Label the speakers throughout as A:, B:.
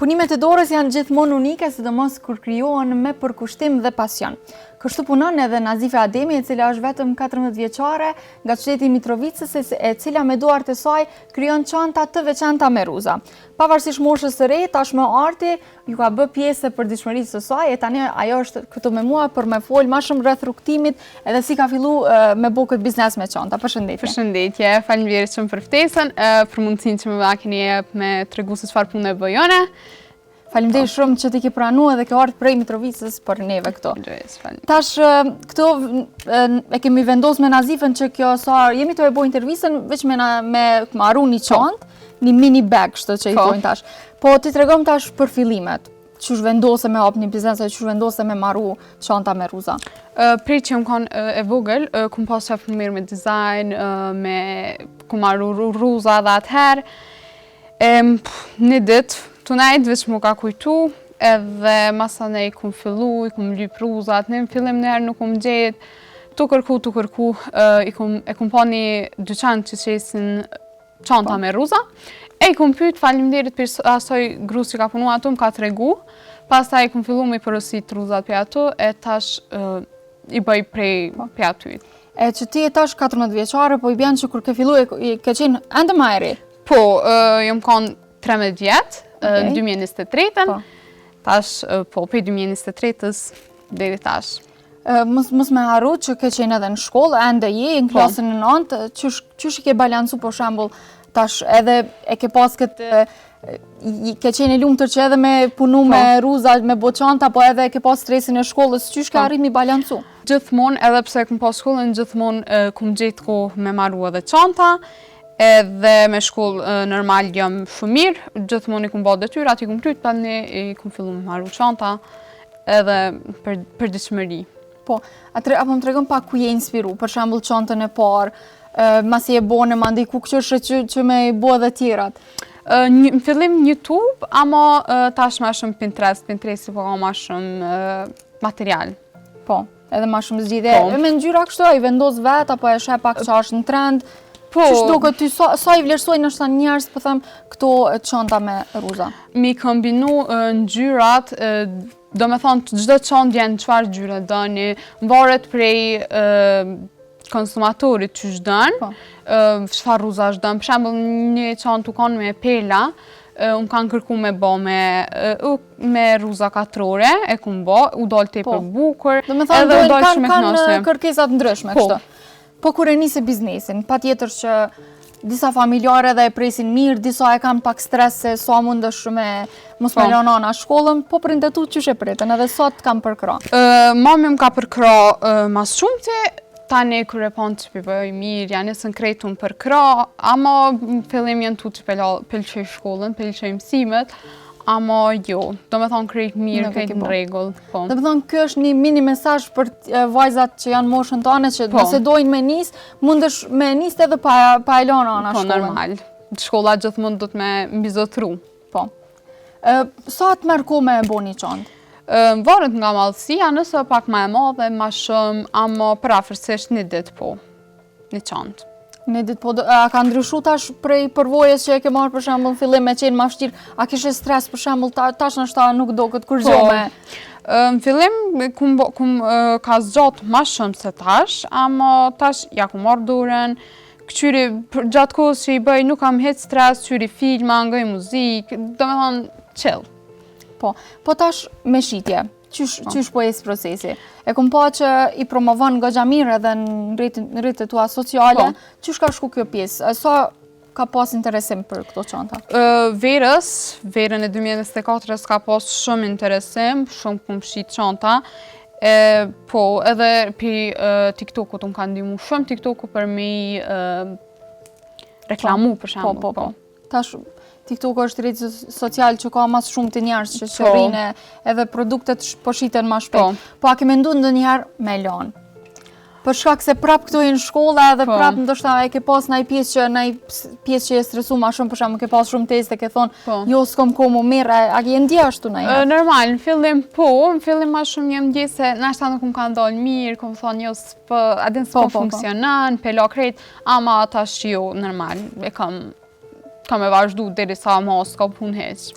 A: Punimet e dorës janë gjithmonë unike, sidomos kur krijohen me përkushtim dhe pasion. Kështu punon edhe Nazife Ademi, e cila është vetëm 14 vjeçare nga qyteti i Mitrovicës, e cila me duart e saj krijon çanta të veçanta me rruza. Pavarësisht moshës së re, tashmë arti iu ka bë pjesë e përditshmërisë së saj e tani ajo është këtu me mua për me fol ma shumë rreth rrugëtimit edhe si ka fillu me bo këtë biznes me çanta. Përshëndetje.
B: Përshëndetje, faleminderit shumë për ftesën, për mundësinë që më keni jep me tregu se çfarë pune bëj unë.
A: Faleminderit shumë që ti ke pranu edhe ke ardhur prej Mitrovicës për neve këtu. Tash këtu e kemi vendos me Nazifen që kjo sa jemi tu e bo intervistën veç me na me maru një po. çantë, një mini bag kështu që i po. thonë tash. Po ti tregom tash për fillimet. Qysh vendose me hap një biznes, qysh vendose me maru çanta me rruza?
B: Prej që jam kanë e vogël, kum pas qef me u marrë me dizajn, me kum maru rruza dhe atëherë. E, një ditë, tu nejt, veç m'u ka kujtu, edhe masanej kum fillu, i kum lyp rruzat, në fillim njëherë nuk kum gjetë, tu kërku, tu kërku, i kum, e kum pa një dyqan që qesin çanta po. me rruza. E i kum pyt, faleminderit për asoj grus që ka punu aty, më ka tregu. Pastaj i kum fillu me i porosit rruzat prej aty, e tash i bëj prej, po. prej aty.
A: E që ti je tash 14 vjeçare, po i bjen që kur ke fillu e ke qenë ende ma e re?
B: Po, jam kanë 13 vjet, në 2023-ën. Po. Tash, po, prej 2023-ës deri tash.
A: Mos, mos me harru që ke qenë edhe në shkollë, ende je në po. klasën e 9, qysh, qysh i ke balansu për shembull, tash edhe e ke pas këtë, ke qenë e lumtur që edhe me punu po. me rruza, me bo çanta, po edhe ke pas stresin e shkollës, qysh ke po. arrit mi balansu?
B: Gjithmonë, edhe pse kum pas shkollën, gjithmonë kum gjetë kohë me maru edhe çanta, edhe me shkollë normal jam shumë mirë, gjithmonë i kum bo detyrat, i kum kryt, tani i kum fillu me maru çanta, edhe për përditshmëri.
A: Po, a tre, apo më tregon pak ku je inspiru, për shembull çantën e parë, masi e bone, mandej ku këqyrshe që, që me i bo edhe tjerat?
B: Në fillim YouTube, ama tash ma shumë Pinterest, Pinteresti po ka ma shumë material.
A: Po, edhe ma shumë zgjidhje. Po. E me ngjyra kështu, a i vendos vetë, apo e sheh pak që është në trend? Po. Qysh duket ty, sa, sa i vlerësojnë ndoshta njerëz, po them, këto çanta me rruza?
B: Mi kombinu ngjyrat, do me thonë, çdo çantë janë çfarë ngjyre doni, varet prej konsumatorit qysh don, po. çfarë rruzash don. Për shembull, një çantë u konë me perla, unë kanë kërku me bo me, me rruza katrore, e kum bo, u dalë tepër po. bukur,
A: Do me thonë, edhe u dalë shumë e kanë kërkesat ndryshme, po. kështu. Po kur e nise biznesin, patjetër që disa familjarë edhe e presin mirë, disa e kanë pak stres se sa mundesh me mos me po. lënë anash shkollën, po prindët tu qysh e pritën edhe sa të kanë
B: përkrah. Mami më ka përkrah ma s'shumti, tani kur e panë që pi bëj mirë, janë nisën krejt tu më përkrah, ama në fillim janë tutë që pe lëshoj shkollën, pe lëshoj mësimet, ama jo, do me thonë krejt mirë, krejt në rregull.
A: Po. Do me thonë, kjo është një mini mesazh për vajzat që janë moshën tane, që po. nëse dojnë me nis, mundesh me nis edhe pa, pa e lënë anash
B: po, shkollën. Po, normal. Shkolla gjithmonë do të me mbizotru.
A: Po. E, sa të merr kohë me e bo një
B: çantë? Varet nga madhësia, nëse pak ma e madhe, ma shumë, ama përafërsisht një ditë po. Një
A: çantë. Një ditë po, a ka ndryshu tash prej përvojës që e ke marrë për shembull në fillim me qenë ma vështirë, a kishe stres për shembull ta, tash ndoshta nuk doket kurgjo po,
B: me? Në fillim kum, kum, ka zgjat ma shumë se tash, ama tash ja kum marrë dorën, këqyri gjatë kohës që i bëj nuk kam hiç stres, këqyri filma, ngoj muzikë, do me thonë
A: chill. Po, po tash me shitje, Qysh, po. qysh po ecë procesi? E kom pa që i promovon goxha mirë edhe në rrjetet tua sociale. Po. Qysh ka shku kjo pjesë? Sa ka pas interesim për këto
B: çanta? Verës, verën e 2024-ës ka pas shumë interesim, shumë kum shit çanta. E, po, edhe pi TikTokut, më ka ndihmu shumë TikToku për me reklamu, për
A: shembull. Po, po, po. Tash TikTok është rrjet social që ka ma s'shumti njerëz që që po. rrinë edhe produktet po shiten ma shpejt. Po. po a ke mendu ndonjëherë me lanë? Për shkak se prap këto janë shkolla edhe po. prap ndoshta e ke pas naj pjesë që naj pjesë që je stresu ma shumë për shembull ke pas shumë teste ke thonë po. jo s'kom kohë m'u marrë, a ke ndje ashtu
B: ndonjëherë? Normal, në fillim po, në fillim ma shumë jam ndje se nashta nuk më kanë dalë mirë, kom thonë jo s'po, a din s'po po, po, po. funksionon, pe la krejt, Ama tash jo, normal, e kam, kam me vazhdu deri sa ma s'ka punë
A: hiç.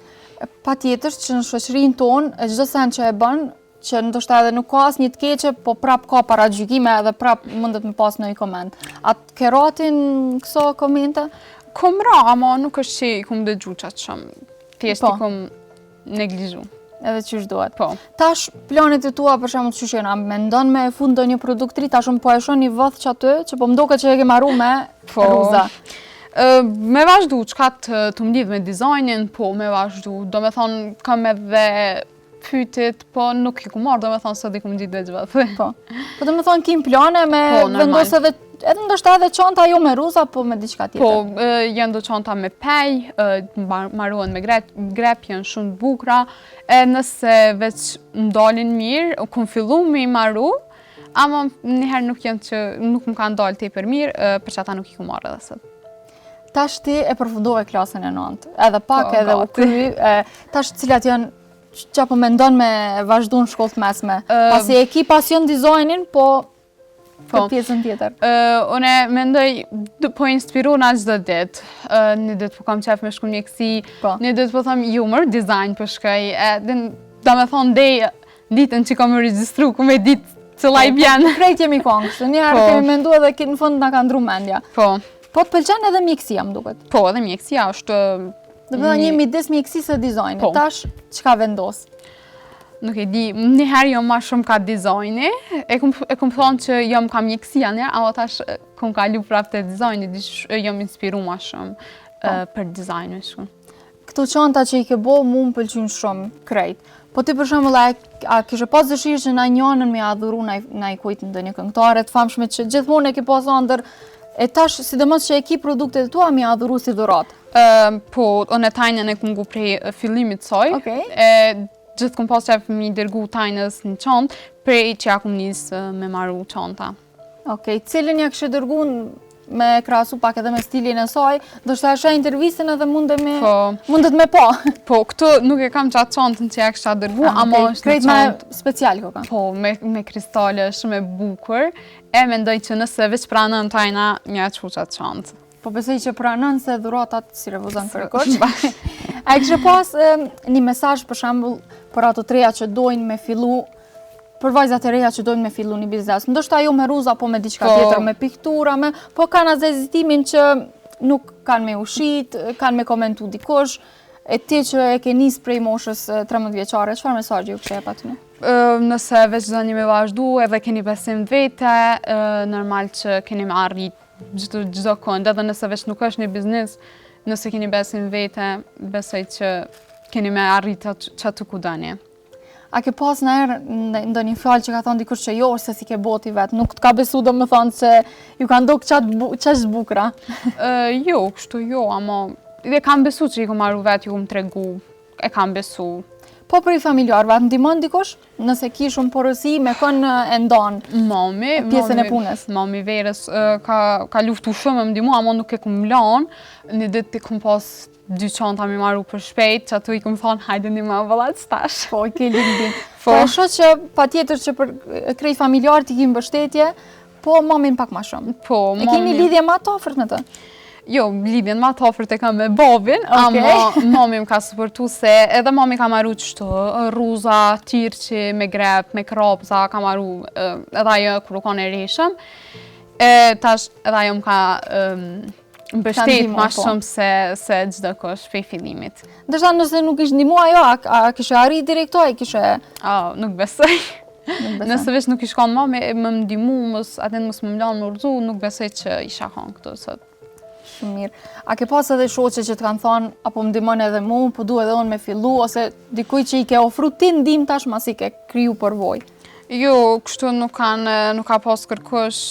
A: Patjetër që në shoqërinë tonë, e çdo sen që e bën, që ndoshta edhe nuk ka asnjë të keqe, po prap ka paragjykime edhe prap mundet me pas ndonjë koment. A të ke ra ti n'këso komente?
B: Kom ra, ama nuk është që i kom dëgju qaq shumë. Thjesht po. i kom neglizhu.
A: Edhe qysh duhet.
B: Po.
A: Tash, planet e tua, për shembull, qysh janë, a mendon me fut ndonjë produkt t'ri, tash unë po e shoh një vath qaty, që po m'doket që e ke maru me
B: po.
A: rruza.
B: Me vazhdu, çka të, të m'lidh me dizajnin, po me vazhdu. Do me thonë, kam edhe pytit, po nuk i kum marrë, do me thonë, sot i kum gjitë veç
A: vath. Po. Po do me thonë, kim plane me po, vendos edhe edhe ndoshta edhe çanta jo me rruza, po me diçka
B: tjetër. Po, janë do çanta me pej, maruhen me grep, grep janë shumë të bukura, e nëse veç më dalin mirë, kum fillu me i maru, ama njëherë nuk janë që nuk më kanë dalë tepër mirë, për qata nuk i kum marrë edhe sot.
A: Tash ti e përfundove klasën e 9, edhe pak po, edhe u kry, tash cilat janë Qa po mendon me vazhdu në shkollë të mesme? Pasi e ki pasion dizajnin, po Po. Këtë pjesën
B: tjetër. Uh, une mendoj, po inspirohna çdo ditë. Uh, një ditë po kam qef me shku mjekësi, po. një ditë po them, jo mër, dizajn po shkoj. E, din, do me thonë, dej, ditën që kam me regjistru, ku me ditë cila i
A: po,
B: bjen.
A: Po, krejt jemi konë, kështu, një herë po. kemi mendu edhe në fund na ka ndru mendja.
B: Po.
A: Po të pëlqen edhe mjekësia, më
B: duket? Po, edhe mjekësia është...
A: Do me thonë një midis mjekësisë e dizajnit, po. tash, çka vendos?
B: Nuk e di, një herë jam ma shumë ka dizajni, e kum, e kum thonë që jam ka mjekësia një, ama tash kum kalu prapë te dizajni, jam inspiru ma shumë po. për dizajn me
A: shumë. Këto çanta që i ke bo, mu më pëlqyn shumë, krejt. Po ti për shembull, a, a kishe pas dëshirë që nanjënën me ia dhuru najkujt ndonjë këngëtare të famshme që gjithmonë e ke pas andër, e tash sidomos që e ki produktet e tua me ia dhuru si dhuratë?
B: Po, unë Tajnën e kum ngu prej fillimit saj.
A: Okay.
B: E, gjithë kum pas qef mi dërgu Tajnës një çantë, prej që ja kum nis me maru
A: çanta. Okej, cilën ja kishe dërgu me krahasu pak edhe me stilin e saj, ndoshta e sheh intervistën edhe mundet me, po, mundet me
B: pa. Po, këtu nuk e kam qatë çantën që ja kisha dërgu, ah, ama
A: okay. është
B: një
A: çantë... special,
B: koka. Po, me, me kristale, shumë e bukur, e mendoj që nëse veç pranon Tajna, m'ja çu qatë
A: çantë. Po besoj që pranon se dhuratat s'i refuzon kërkush. A e kishe pas një mesazh për shembull për ato të reja që dojnë me fillu, për vajzat e reja që dojnë me fillu një biznes. Ndoshta jo me rruza, po me diçka po. tjetër, me piktura, me po kanë atë hezitimin që nuk kanë me u shit, kanë me komentu dikush. E ti që e ke nis prej moshës 13 vjeçare, çfarë mesazhi ju kishe jep
B: atyne? Nëse veç doni me vazhdu edhe keni besim n'vete, normal që keni me arrit çdo çdo kund, edhe nëse veç nuk është një biznes, nëse keni besim n'vete, besoj që keni me arrit qaty ku doni.
A: A ke pas nëherë ndonjë fjalë që ka thonë dikush që jo, se s'i ke bo ti vetë, nuk të ka besu domethonë se ju kanë dok qaq të
B: bukra? Jo, kështu jo, ama dhe kam besu që i kom maru vetë, ju kom tregu, e kam besu.
A: Po prej familjarëve, a të ndihmon dikush? Nëse ki shumë porosi, me kon e
B: ndan mami,
A: pjesën e punës?
B: Mami verës ka, ka luftu shumë me m'ndihmu, ama nuk e kum lanë. Një ditë i kum pas dy çanta mi maru për shpejt, qaty i kum thonë, hajde ndihmoma vëlla
A: tash. Po, i ke lindin. Po, po shoh që patjetër që për krejt familjarët i ki mbështetje, Po, mamin pak ma
B: shumë. Po,
A: mami... E keni lidhje ma të afërt me
B: të? Jo, lidhjen ma të afërt e kam me babin, okay. ama mami më ka suportu se edhe mami ka maru qështu, rruza, tirqi, me grep, me krapza, ka maru edhe ajo kur u kon e re shumë. E tash edhe ajo më ka mbështet ma po. shumë se, se çdokush prej
A: fillimit. Ndërsa nëse nuk ish ndihmu ajo, a, a kishe arrit deri këtu, a kishe...
B: A, nuk besoj. Nëse veç nuk ish konë mami me më ndihmu, mos, atë mos më lanë me u rrëzu, nuk besoj që isha konë këtu
A: sot. Shumë mirë. A ke pas edhe shoqe që të kanë thonë, apo më ndihmon edhe mu, po du edhe unë me fillu, ose dikuj që i ke ofru ti ndihmë tash masi ke kriju përvojë?
B: Jo, kështu nuk kanë, nuk ka pas kërkush,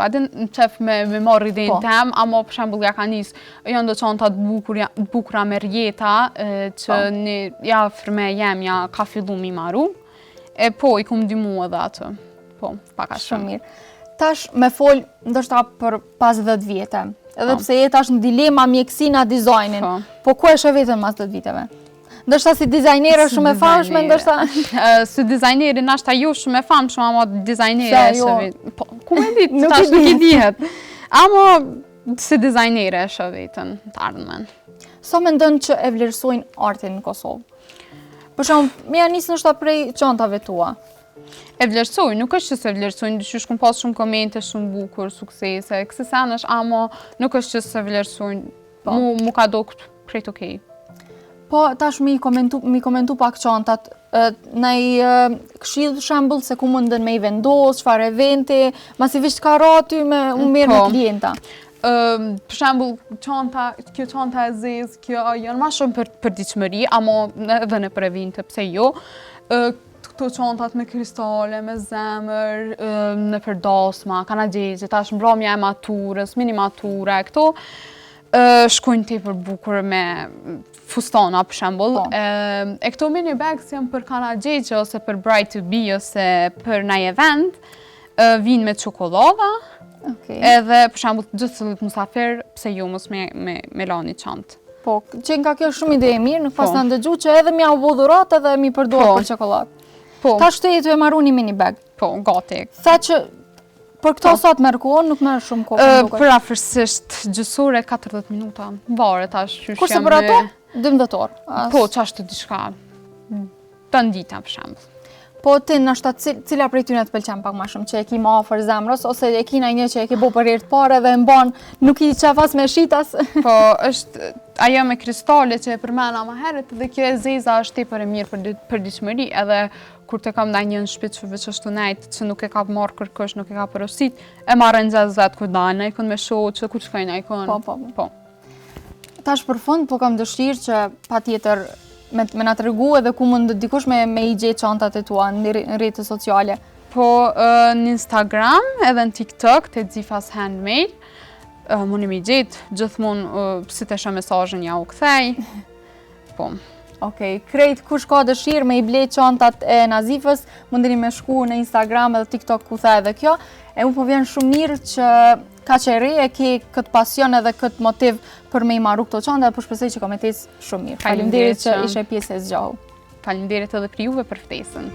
B: a din në qef me, me marrë idenë po. tem, ama për shembull ja ka nis, janë do çanta të bukur, të bukura me rjeta, që po. një i afërme jemja ka fillu mi maru. E po, i kum ndihmu edhe atë. Po, pak
A: a shumë. Mirë. Tash me fol, ndoshta për pas 10 vjete. Edhe po. pse je tash në dilema mjekësinë a dizajnin. Po, po ku e sheh veten mas 10 viteve? Ndoshta si dizajnere shumë e famshme, ndoshta
B: si dizajnere ndoshta jo shumë e famshme, ama dizajnere e jo? Po, ku me ditë, tash nuk i dihet. Ama si dizajnere e shoh veten në të
A: ardhmen. Sa mendon që e vlerësojnë artin në Kosovë? Për shembull, me ja nis ndoshta prej çantave tua.
B: E vlerësojnë, nuk është që s'e vlerësojnë, diqysh kom pas shumë komente, shumë bukur, suksese, kësi senesh, amo nuk është që s'e vlerësojnë, po. mu, mu ka dokt krejt okej.
A: Po, tash mi komentu, mi komentu pak çantat, naj këshillë shembull se ku munden me i vendos, çfarë eventi, masi veç ka ra ty me u marrë me po. klienta.
B: Për shembull, çanta, kjo çanta e zezë, kjo janë ma shumë për përditshmëri, amo edhe nëpër evente, pse jo. Këto çantat me kristale, me zemër, nëpër dasma, kanagjegje, tash mbramja e maturës, mini matura, këto shkojnë tepër bukur me fustana, për shembull. Po. E këto mini bags janë për kanagjegje ose për bride to be ose për naj event, vinë me çokollada, okay. edhe për shembull gjithsecilit musafir, pse jo mos me, me, me la një
A: çantë. Po, që nga kjo shumë ide e mirë, nuk pas po. në ndëgju që edhe m'ja u bo dhuratë edhe mi përdor po. për çokollatë. Po. Tash ti je tu e maru një mini bag.
B: Po, gati.
A: Tha që për këto po. sa të merr kohë, nuk merr shumë kohë.
B: Përafërsisht gjysë ore 40 minuta, varet tash
A: qysh Kurse për ato, 12 orë.
B: As... Po, qashtu diçka. Tanë dita, për
A: shembull. Po ti ndoshta cila prej tyne të pëlqen pak ma shumë, që e ki ma afër zemrës, ose e ki naj një që e ki bo për herë të parë dhe e mban, nuk ki qef as me shit as.
B: Po, është ajo me kristale që e përmena ma herët dhe kjo e zeza është tepër e mirë për përditshmëri, edhe kur të kam ndonjë në shpi që veç është nejt, që nuk e ka marrë kërkush, nuk e ka porosit, e marrë në zezë vetë kur dalë, najkun me shoqe, kur shkoj najkun.
A: Po, po, po. po. Tash për fund, po kam dëshirë që patjetër me, me na tregu edhe ku mund dikush me, me i gjetë çantat e tua në rrjete sociale.
B: Po, në Instagram edhe në TikTok, te Zifas Handmade, mundi me i gjetë, gjithmonë si të shoh mesazhin ja u kthej.
A: Po. Okej, krejt kush ka dëshirë me i ble çantat e Nazifës, mundeni me shku në Instagram edhe TikTok ku tha edhe kjo. E mu po vjen shumë mirë që kaq e re e ke këtë pasion edhe këtë motiv për me i maru këto çanta, po shpresoj që ka me t'ecë shumë mirë. Faleminderit që ishe pjesë e Zgjohu.
B: Faleminderit edhe për juve për ftesën.